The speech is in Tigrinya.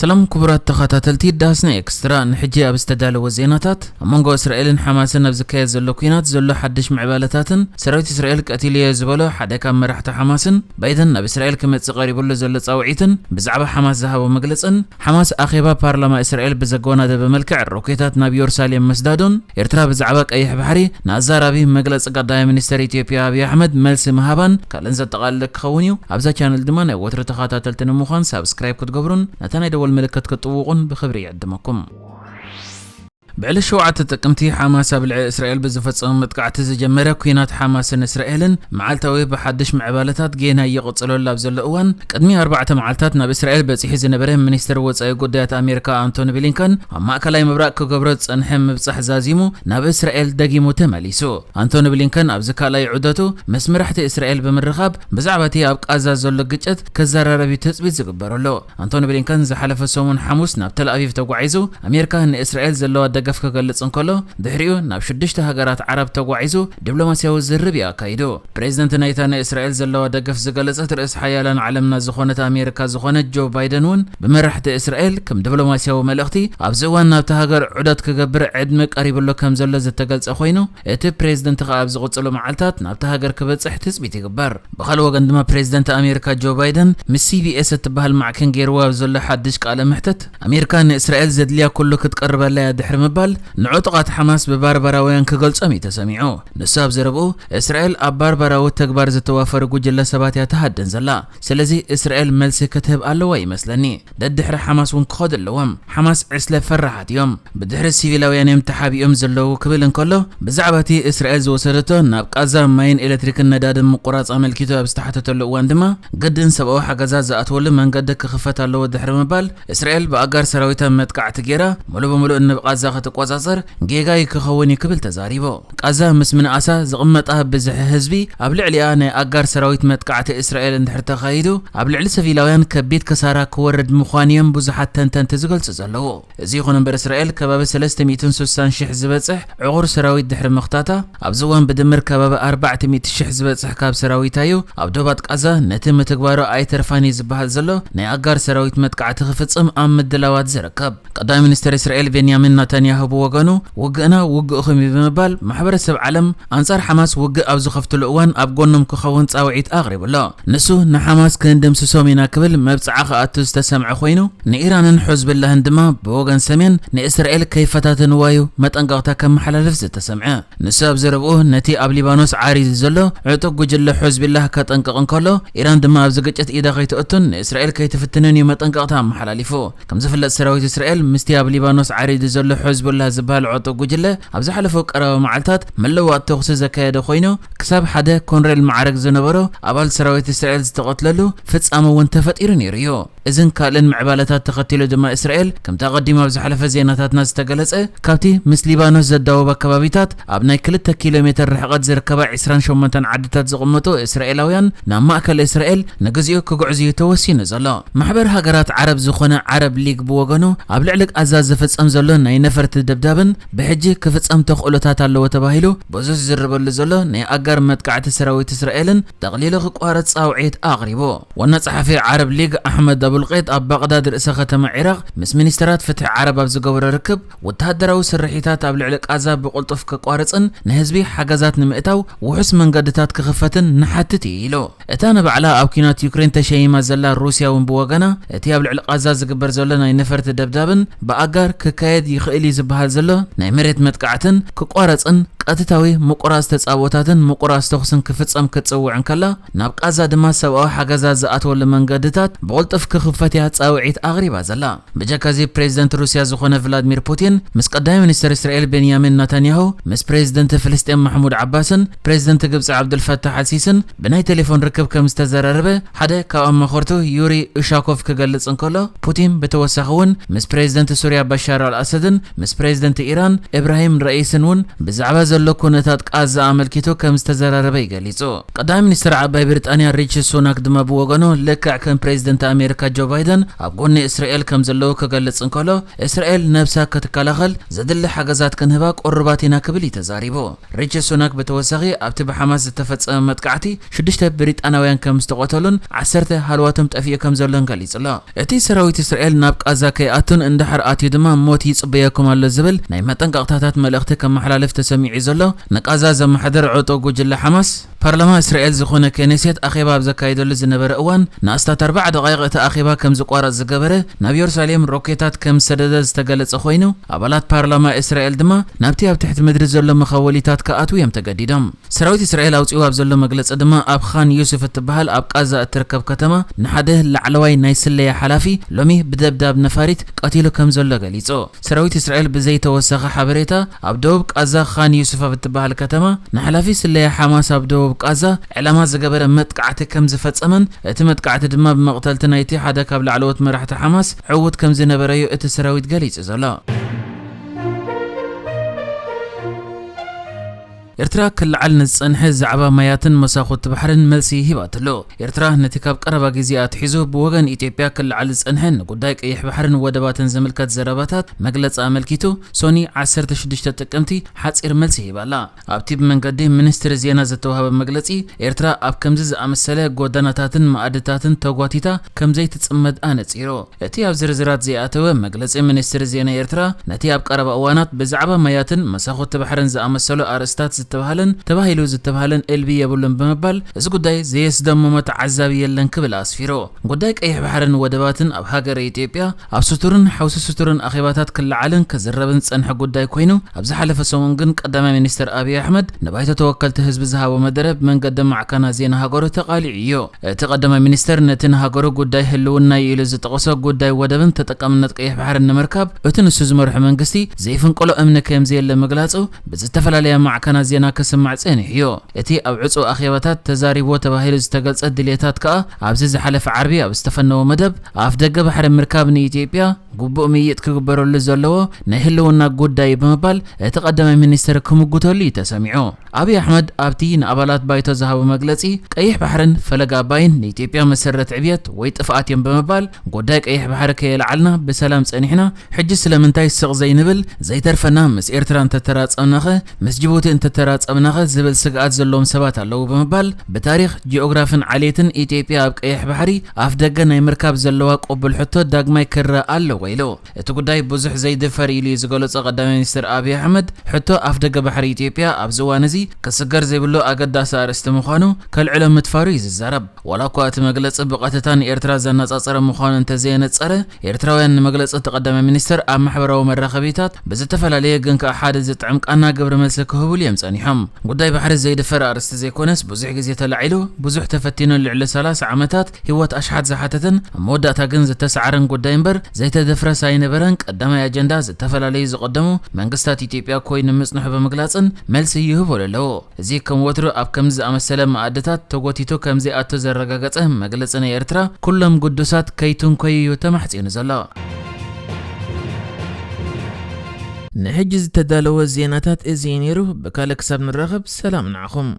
ሰላም ክቡራት ተኸታተልቲ ዳስና ኤክስትራ፣ ንሕጂ ኣብ ዝተዳለወ ዜናታት፣ ኣብ መንጎ እስራኤልን ሓማስን ኣብ ዝካየድ ዘሎ ኲናት ዘሎ ሓድሽ ምዕባለታትን ሰራዊት እስራኤል ቀቲሉዮ ዝበሎ ሓደ ካብ መራሕቲ ሓማስን፣ ባይደን ናብ እስራኤል ክመጽእ ቀሪቡሉ ዘሎ ጻውዒትን፣ ብዛዕባ ሓማስ ዝሃቦ መግለጽን፣ ሓማስ ኣኼባ ፓርላማ እስራኤል ብዘጓናደበ መልክዕ ሮኬታት ናብ ዮርሳሌም መስዳዱን፣ ኤርትራ ብዛዕባ ቀይሕ ባሕሪ ንኣዛራቢ መግለጺ ቀዳማይ ሚኒስተር ኢትዮጵያ ኣብይ ኣሕመድ መልሲ ምሃባን ካልእን ዘጠቓልል ክኸውን እዩ። ኣብዛ ቻነል ድማ ናይ ወትሩ ተኸታተልቲ ንምዃን ሳብስክራይብ ክትገብሩን ነታ ናይ ደወል ምልክት ክትጥውቑን ብኽብሪ ይዕድመኩም። ብዕለት ሸውዓተ ጥቅምቲ ሓማስ ኣብ ልዕሊ እስራኤል ብዝፈጸሞ መጥቃዕቲ ዝጀመረ ኲናት ሓማስን እስራኤልን መዓልታዊ ብሓድሽ ምዕባለታት ጌና ይቕጽለሉ ኣብ ዘሎ እዋን፣ ቅድሚ ኣርባዕተ መዓልታት ናብ እስራኤል በጺሑ ዝነበረ ሚኒስትር ወጻኢ ጉዳያት ኣሜሪካ ኣንቶኒ ብሊንከን ኣብ ማእከላይ ምብራቕ ክገብሮ ዝጸንሐ ምብጻሕ ዛዚሙ ናብ እስራኤል ደጊሙ ተመሊሱ። ኣንቶኒ ብሊንከን ኣብዚ ካልኣይ ዑደቱ ምስ መራሕቲ እስራኤል ብምርኻብ ብዛዕባ እቲ ኣብ ቃዛ ዘሎ ግጭት ክዘራረብ እዩ ትጽቢት ዝግበረሉ። ኣንቶኒ ብሊንከን ዝሓለፈ ሰሙን ሓሙስ ናብ ተል ኣቪቭ ተጓዒዙ ኣሜሪካ ንእስራኤል ዘለዋ ደገፍ ክገልጽ እንከሎ፣ ድሕሪኡ ናብ ሽዱሽተ ሃገራት ዓረብ ተጓዒዙ ዲፕሎማስያዊ ዝርርብ እዩ ኣካይዱ። ፕሬዚደንት ናይታ ንእስራኤል ዘለዋ ደገፍ ዝገለጸት ርእስ ሓያላን ዓለምና ዝኾነት ኣሜሪካ ዝኾነ ጆ ባይደን እውን ብመራሕቲ እስራኤል ከም ዲፕሎማስያዊ መልእኽቲ ኣብዚ እዋን ናብታ ሃገር ዑደት ክገብር ዕድመ ቀሪብሎ ከም ዘሎ ዝተገልጸ ኮይኑ፣ እቲ ፕሬዚደንት ከኣ ኣብ ዝቕጽሉ መዓልታት ናብታ ሃገር ክበጽሕ ትጽቢት ይግበር። ብኻልእ ወገን ድማ ፕሬዚደንት ኣሜሪካ ጆ ባይደን ምስ ሲቢኤስ እትበሃል ማዕከን ገይርዎ ኣብ ዘሎ ሓድሽ ቃለ መሕተት፣ ኣሜሪካ ንእስራኤል ዘድልያ ኩሉ ክትቀርበላ እያ ድሕሪ ምባል፣ ንዕጡቓት ሓማስ ብባርባራውያን ክገልጾም እዩ ተሰሚዑ። ንሱ ኣብ ዘረብኡ፣ እስራኤል ኣብ ባርባራዊ ተግባር ዝተዋፈሩ ጉጅለ ሰባት እያ ትሃድን ዘላ። ስለዚ እስራኤል መልሲ ክትህብ ኣለዋ ይመስለኒ። ደድሕሪ ሓማስ እውን ክኸዱ ኣለዎም። ሓማስ ዕስለ ፈራሓት እዮም። ብድሕሪ ሲቪላውያን እዮም ተሓቢኦም ዘለዉ ክብል እንከሎ፣ ብዛዕባ እቲ እስራኤል ዝወሰደቶ ናብ ቃዛ ማይን ኤሌክትሪክን ነዳድን ምቁራጽ ኣመልኪቱ ኣብ ዝተሓተተሉ እዋን ድማ፣ ግድን ሰብኣዊ ሓገዛት ዝኣትወሉ መንገዲ ክኽፈት ኣለዎ ድሕሪ ምባል፣ እስራኤል ብኣጋር ሰራዊታ መጥቃዕቲ ገይራ ሙሉ ብሙሉ ንብ ቃዛ ክትቆጻጸር ጌጋ ክኸውን እዩ ክብል ተዛሪቡ። ቃዛ ምስ ምንኣሳ ዝቕመጣ ብዝሒ ህዝቢ ኣብ ልዕሊኣ ናይ ኣጋር ሰራዊት መጥቃዕቲ እስራኤል እንድሕር ተኻይዱ፣ ኣብ ልዕሊ ሲቪላውያን ከቢድ ክሳራ ክወርድ ምዃኑ እዮም ብዙሓት ተንተንቲ ዝገልጹ ዘለዉ። እዚ ይኹን እምበር እስራኤል ከባቢ ሰለስተ ሚእትን ስሳን ሽሕ ዝበጽሕ ዕቑር ሰራዊት ድሕሪ ምኽታታ፣ ኣብዚ እዋን ብድምር ከባቢ ኣርባዕተ ሚእቲ ሽሕ ዝበጽሕ ካብ ሰራዊታ እዩ ኣብ ዶባት ቃዛ ነቲ ምትግባሩ ኣይተርፋን እዩ ዝበሃል ዘሎ ናይ ኣጋር ሰራዊት መጥቃዕቲ ክፍጽም ኣብ ምድላዋት ዝርከብ። ቀዳማይ ሚኒስተር እስራኤል ቤንያሚን ናታንያሁ ብወገኑ፣ ውግእና ውግእኹም እዩ ብምባል፣ ማሕበረሰብ ዓለም ኣንጻር ሓማስ ውግእ ኣብ ዝኸፍትሉ እዋን ኣብ ጎኖም ክኸውን ጻውዒት ኣቕሪቡ ኣሎ። ንሱ ንሓማስ ክንድምስሶም ኢና ክብል መብጽዓ ክኣቱ ዝተሰምዐ ኮይኑ፣ ንኢራንን ሑዝብላህን ድማ ብወገን ሰሜን ንእስራኤል ከይፈታተንዋ እዩ መጠንቀቕታ ከመሓላልፍ ዝተሰምዐ። ንሱ ኣብ ዘረብኡ፣ ነቲ ኣብ ሊባኖስ ዓሪዱ ዘሎ ዕጡቕ ጉጅለ ሑዝቢላህ ከጠንቅቕ እንከሎ፣ ኢራን ድማ ኣብዚ ግጭት ኢዳ ከይትእቱን ንእስራኤል ከይትፍትንን እዩ መጠንቀቕታ ኣመሓላሊፉ። ከም ዝፍለጥ፣ ሰራዊት እስራኤል ምስቲ ኣብ ሊባኖስ ዓሪዱ ዘሎ ሑዝቡላህ ዝበሃል ዕጡቕ ጉጅለ ኣብ ዝሓለፈ ቀረባ መዓልታት ምልውዋጥ ተኹሲ ዘካየደ ኮይኑ፣ ክሳብ ሓደ ኮንሬል ማዕረግ ዝነበሮ ኣባል ሰራዊት እስራኤል ዝተቐትለሉ ፍጻመ እውን ተፈጢሩ ነይሩ እዩ። እዝን ካልእን ምዕባለታት ተኸቲሉ ድማ እስራኤል፣ ከምቲ ኣቐዲሙ ኣብ ዝሓለፈ ዜናታትና ዝተገለጸ፣ ካብቲ ምስ ሊባኖስ ዘዳወባ ከባቢታት ኣብ ናይ ክልተ ኪሎ ሜተር ርሕቐት ዝርከባ ዕስራን ሸሞንተን ዓድታት ዝቕመጡ እስራኤላውያን ናብ ማእከል እስራኤል ንግዚኡ ክጉዕዙ እዩ ተወሲኑ ዘሎ። ማሕበር ሃገራት ዓረብ ዝኾነ ዓረብ ሊግ ብወገኑ፣ ኣብ ልዕሊ ቃዛ ዝፍጸም ዘሎ ናይ ነፈርቲ ደብዳብን ብሕጂ ክፍጸም ተኽእሎታት ኣለዎ ተባሂሉ ብዙሕ ዝዝረበሉ ዘሎ ናይ ኣጋር መጥቃዕቲ ሰራዊት እስራኤልን ጠቕሊሉ ክቋረጽ ጻውዒት ኣቕሪቡ። ዋና ጸሓፊ ዓረብ ሊግ ኣሕመድ ኣቡልቀይጥ ኣብ ባቕዳድ ርእሰ ከተማ ዒራቕ ምስ ሚኒስተራት ፍትሒ ዓረብ ኣብ ዝገበሮ ርክብ፣ ወተሃደራዊ ስርሒታት ኣብ ልዕሊ ቃዛ ብቕልጡፍ ክቋረጽን ንህዝቢ ሓገዛት ንምእታው ውሑስ መንገድታት ክኽፈትን ንሓትት እዩ ኢሉ። እታ ንባዕላ ኣብ ኲናት ዩክሬን ተሸይማ ዘላ ሩስያ እውን ብወገና፣ እቲ ኣብ ልዕሊ ቃዛ ዝግበር ዘሎ ናይ ነፈርቲ ደብዳብን ብኣጋር ክካየድ ይኽእል እዩ ዝበሃል ዘሎ ናይ መሬት መጥቃዕትን ክቋረጽን ቀጥታዊ ምቁራጽ ተጻብኦታትን ምቁራጽ ተኹስን ክፍጸም ክትጽውዕ እንከላ፣ ናብ ቃዛ ድማ ሰብኣዊ ሓገዛት ዝኣትወሉ መንገድታት ብቕልጡፍ ክኽፈት እያ ጻውዒት ኣቕሪባ ዘላ። ብጀካ እዚ፣ ፕሬዚደንት ሩስያ ዝኾነ ቭላድሚር ፑቲን ምስ ቀዳማይ ሚኒስተር እስራኤል ቤንያሚን ናታንያሁ፣ ምስ ፕሬዚደንት ፍልስጤም ማሕሙድ ዓባስን ፕሬዚደንት ግብጺ ዓብዱልፈታሕ ኣልሲስን ብናይ ቴሌፎን ርክብ ከም ዝተዘራረበ ሓደ ካብ ኣማኸርቱ ዩሪ ኡሻኮቭ ክገልጽ እንከሎ፣ ፑቲን ብተወሳኺ እውን ምስ ፕሬዚደንት ሱርያ በሻር ኣልኣሰድን ምስ ፕሬዚደንት ኢራን ኢብራሂም ረኢስን እውን ብዛዕባ ዘሎ ኩነታት ቃዛ ኣመልኪቱ ከም ዝተዘራረበ እዩ ገሊጹ። ቀዳማይ ሚኒስትር ዓባይ ብሪጣንያ ሪቺ ሱናክ ድማ ብወገኑ፣ ልክዕ ከም ፕሬዚደንት ኣሜሪካ ጆ ባይደን ኣብ ጎኒ እስራኤል ከም ዘለዉ ክገልጽ እንከሎ፣ እስራኤል ነብሳ ክትከላኸል ዘድሊ ሓገዛት ክንህባ ቅሩባት ኢና ክብል እዩ ተዛሪቡ። ሪቺ ሱናክ ብተወሳኺ፣ ኣብቲ ብሓማስ ዝተፈጸመ መጥቃዕቲ ሽዱሽተ ብሪጣናውያን ከም ዝተቐተሉን ዓሰርተ ሃልዋቶም ጠፊኡ ከም ዘሎን ገሊጹ ኣሎ። እቲ ሰራዊት እስራኤል ናብ ቃዛ ከይኣቱን እንድሕር ኣትዩ ድማ ሞት ይጽበየኩም ኣሎ ዝብል ናይ መጠንቀቕታታት መልእኽቲ ከመሓላልፍ ተሰሚዑ ዘሎ ንቃዛ ዘመሓድር ዕጡቕ ጉጅለ ሓማስ፣ ፓርላማ እስራኤል ዝኾነ ኬኔሴት ኣኼባ ኣብ ዘካየደሉ ዝነበረ እዋን፣ ንኣስታት ኣርባዓ ደቓይቕ እቲ ኣኼባ ከም ዝቋረጽ ዝገበረ፣ ናብ የሩሳሌም ሮኬታት ከም ዝሰደደ ዝተገለጸ ኮይኑ፣ ኣባላት ፓርላማ እስራኤል ድማ ናብቲ ኣብ ትሕቲ ምድሪ ዘሎ መኸወሊታት ክኣትዉ እዮም ተገዲዶም። ሰራዊት እስራኤል ኣውጺኡ ኣብ ዘሎ መግለጺ ድማ፣ ኣብ ኻን ዩሱፍ እትበሃል ኣብ ቃዛ እትርከብ ከተማ ንሓደ ላዕለዋይ ናይ ስለያ ሓላፊ ሎሚ ብደብዳብ ነፋሪት ቀቲሉ ከም ዘሎ ገሊጹ። ሰራዊት እስራኤል ብዘይተወሰኸ ሓበሬታ፣ ኣብ ደቡብ ቃዛ ኻን ዩሱፍ ኣብ እትበሃል ከተማ ንሓላፊ ስለያ ሓማስ ኣብ ደቡብ ቃዛ ዕላማ ዝገበረ መጥቃዕቲ ከም ዝፈጸመን፣ እቲ መጥቃዕቲ ድማ ብመቕተልቲ ናይቲ ሓደ ካብ ላዕለዎት መራሕቲ ሓማስ ዕዉት ከም ዝነበረ'ዩ እቲ ሰራዊት ገሊጹ ዘሎ። ኤርትራ ክለዓል ንዝጸንሐ ዛዕባ ማያትን መሳኹቲ ባሕርን መልሲ ሂባትሉ። ኤርትራ ነቲ ካብ ቀረባ ግዜ ኣትሒዙ ብወገን ኢትዮጵያ ክለዓል ዝጸንሐ ንጉዳይ ቀይሕ ባሕርን ወደባትን ዝምልከት ዘረባታት መግለጺ ኣመልኪቱ፣ ሶኒ ዓሰርተ ሽዱሽተ ጥቅምቲ ሓጺር መልሲ ሂባላ። ኣብቲ ብመንገዲ ሚኒስትሪ ዜና ዝተዋህበ መግለጺ፣ ኤርትራ ኣብ ከምዚ ዝኣመሰለ ጎደናታትን መኣድታትን ተጓቲታ ከም ዘይትጽመድ ኣነጺሩ። እቲ ኣብ ዝርዝራት ዘይኣተወ መግለጺ ሚኒስትሪ ዜና ኤርትራ፣ ነቲ ኣብ ቀረባ እዋናት ብዛዕባ ማያትን መሳኹቲ ባሕርን ዝኣመሰሉ ኣርእስታት ዝተባህለን ተባሂሉ ዝተባህለን እልቢ የብሉን ብምባል፣ እዚ ጉዳይ ዘየስደመሞ ተዓዛቢ የለን ክብል ኣስፊሩ። ጉዳይ ቀይሕ ባሕርን ወደባትን ኣብ ሃገረ ኢትዮጵያ ኣብ ስቱርን ሓውሲ ስቱርን ኣኼባታት ክለዓልን ክዝረብን ዝጸንሐ ጉዳይ ኮይኑ፣ ኣብ ዝሓለፈ ሰሙን ግን ቀዳማይ ሚኒስትር ኣብይ ኣሕመድ ንባይቶ ተወከልቲ ህዝቢ ዝሃቦ መደረ ብመንገዲ ማዕከናት ዜና ሃገሩ ተቓሊዑ እዩ። እቲ ቀዳማይ ሚኒስተር ነቲ ንሃገሩ ጉዳይ ህልውና እዩ ኢሉ ዝጠቐሶ ጉዳይ ወደብን ተጠቃምነት ቀይሕ ባሕርን ንምርካብ፣ እቲ ንሱ ዝመርሖ መንግስቲ ዘይፍንቀሎ እምኒ ከም ዘየለ ምግላጹ ብዝተፈላለያ ማዕከናት ዜና ክስማዕ ጸኒሑ እዩ። እቲ ኣብ ዕጹው ኣኼባታት ተዛሪብዎ ተባሂሉ ዝተገልጸ ድልየታት ከኣ፣ ኣብዚ ዝሓለፈ ዓርቢ ኣብ ዝተፈነወ መደብ፣ ኣፍ ደገ ባሕሪ ምርካብ ንኢትዮጵያ ግቡእ ምይይጥ ክግበረሉ ዘለዎ ናይ ህልውና ጉዳይ እዩ ብምባል፣ እቲ ቀዳማይ ሚኒስተር ክምጉተሉ እዩ ተሰሚዑ። ኣብይ ኣሕመድ ኣብቲ ንኣባላት ባይቶ ዝሃቦ መግለጺ፣ ቀይሕ ባሕርን ፈለግ ኣባይን ንኢትዮጵያ መሰረት ዕብየት ወይ ጥፍኣት እዮም ብምባል፣ ጉዳይ ቀይሕ ባሕሪ ከየልዓልና ብሰላም ጸኒሕና፣ ሕጂ ስለምንታይ ስቕ ዘይንብል፣ ዘይተርፈና ምስ ኤርትራ እንተተራጸምናኸ፣ ምስ ጅቡቲ እንተተራጸምናኸ ዝብል ስግኣት ዘለዎም ሰባት ኣለዉ ብምባል፣ ብታሪኽ፣ ጂኦግራፍን ዓሌትን ኢትዮጵያ ኣብ ቀይሕ ባሕሪ ኣፍ ደገ ናይ ምርካብ ዘለዋ ቅቡል ሕቶ ዳግማይ ክረኣ ኣለዎ ኢሉ። እቲ ጉዳይ ብዙሕ ዘይድፈር ኢሉ እዩ ዝገለጾ ቀዳማይ ሚኒስትር ኣብይ ኣሕመድ፣ ሕቶ ኣፍ ደገ ባሕሪ ኢትዮጵያ ኣብዚ እዋን እዚ ክስገር ዘይብሉ ኣገዳሲ ኣርእስቲ ምዃኑ ከልዕሎ ምትፋሩ እዩ ዝዛረብ። ዋላ እኳ እቲ መግለጺ ብቐጥታ ንኤርትራ ዘነጻጸረ ምዃኑ እንተዘየነጸረ፣ ኤርትራውያን ንመግለጺ እቲ ቀዳማይ ሚኒስትር ኣብ ማሕበራዊ መራኸቢታት ብዝተፈላለየ ግን ከኣ ሓደ ዝጥዕም ቃና ግብረ መልሲ ክህብሉ እዮም ጸኒሖም። ጉዳይ ባሕሪ ዘይድፈር ኣርእስቲ ዘይኮነስ፣ ብዙሕ ግዜ ተላዒሉ፣ ብዙሕ ተፈቲኑ፣ ልዕሊ ሰላሳ ዓመታት ህይወት ኣሽሓት ዝሓተተን ኣብ መወዳእታ ግን ዝተሰዓረን ጉዳይ እምበር ዘይተደፍረስ ኣይነበረን። ቀዳማይ ኣጀንዳ ዝተፈላለዩ ዝቐደሙ መንግስታት ኢትዮጵያ ኮይኑ ምጽንሑ ብምግላጽን መልሲ ይህበሉ ኣለዉ። እዚ ከም ወትሩ ኣብ ከምዚ ዝኣመሰለ መኣድታት ተጎቲቱ ከም ዘይኣቱ ዘረጋገጸ መግለጺ ናይ ኤርትራ፣ ኩሎም ግዱሳት ከይትንኮዩ እዩ ተማሕጺኑ ዘሎ። ንሕጂ ዝተዳለወ ዜናታት እዚ እዩ ነይሩ። ብካልእ ክሳብ ንራኸብ ሰላም ንዓኹም።